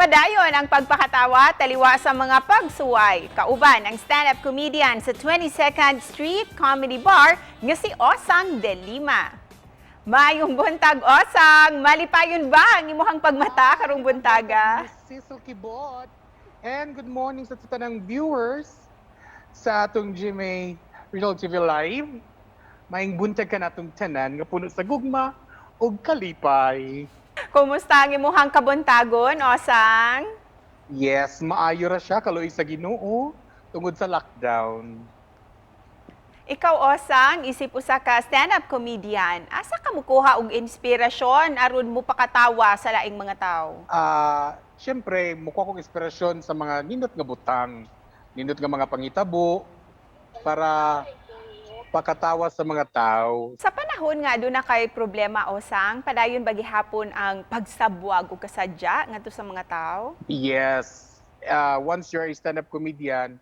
Padayon ang pagpakatawa taliwa sa mga pagsuway. Kauban ang stand-up comedian sa 22nd Street Comedy Bar nga si Osang De Lima. Maayong buntag, Osang! Malipayon ba ang imuhang pagmata karong buntaga? Miss Cecil Kibot. And good morning sa tanang viewers sa atong GMA Regional TV Live. Maayong buntag kanatong tanan nga puno sa gugma ug kalipay. Kumusta ang imuhang kabuntagon, Osang? Yes, maayo ra siya, kaluoy sa Ginoo, tungod sa lockdown. Ikaw, Osang, isip usa ka stand-up comedian. Asa ka mukuha og inspirasyon aron mo pakatawa sa laing mga tao? Ah, syempre, mukuha kong inspirasyon sa mga nindot nga butang, nindot nga mga pangitabo para pakatawa sa mga tao. Sa panahon nga aduna kay problema, Osang, padayon ba gihapon ang pagsabwag ug kasadya ngadto sa mga tao? Yes. Once you're a stand-up comedian,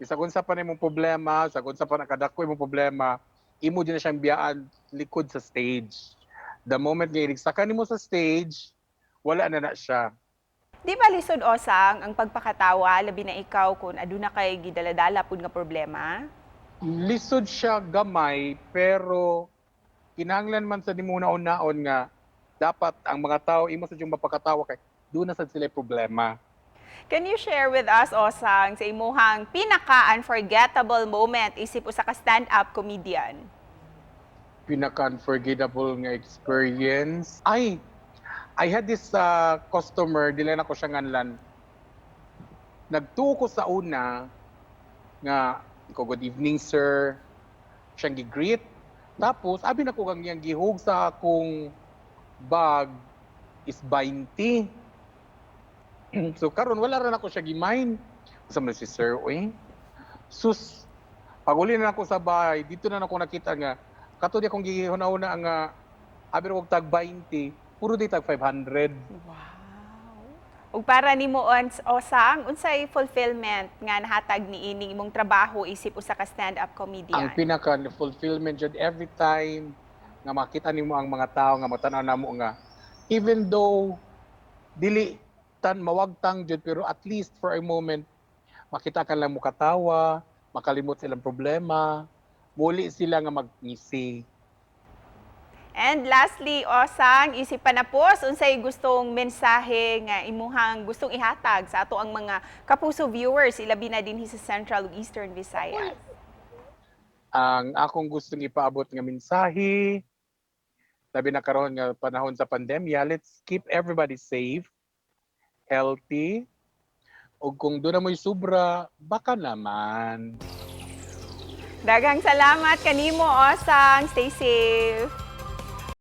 bisag unsa pa na imong problema, sa unsa pa na kadako imong problema, imo din na siyang biyaan likod sa stage. The moment nga irigsaka nimo sa stage, wala na na siya. Di ba lisod, Osang, ang pagpakatawa, labi na ikaw kung aduna kay gidaladala pud nga problema? Lisod siya gamay, pero kinahanglan man sa nimo naon nga dapat ang mga tao imo sa yung mapakatawa kay duna sad sila problema. Can you share with us, Osang, sa imuhang pinaka-unforgettable moment isip usa ka stand-up comedian? Pinaka-unforgettable nga experience. Ay, I had this customer, dili na ko siya nganlan. Nagtuo ko sa una nga ko, "Good evening, sir." Siyang gi-greet. Tapos abi na ko kang iyang gihug sa akong bag is 20. So karon wala ra nako siya gi-mind. Unsa man si sir, oy? Sus, pag-uli na ako sa bahay, dito na nako nakita nga kato di akong gihuna-huna nga abi ra kog tag 20, puro di tag 500. Wow. Ug para nimo, Osang, unsay fulfillment nga nahatag niining imong trabaho isip usa ka stand-up comedian? Ang pinaka fulfillment jud, every time nga makita nimo ang mga tao nga matan-aw namo nga even though dili tan mawagtang jud, pero at least for a moment makita ka lang mukatawa, makalimot silang problema, muli sila nga magngisi. And lastly, Osang, isip panapos, unsay gustong mensahe nga imuhang gustong ihatag sa ato ang mga Kapuso viewers, ilabi na dinhi sa Central ug Eastern Visayas? Ang akong gustong ipaabot nga mensahe, labi na karon nga panahon sa pandemya, let's keep everybody safe, healthy, ug kung duna mo'y sobra, baka naman. Daghang salamat kanimo, Osang. Stay safe.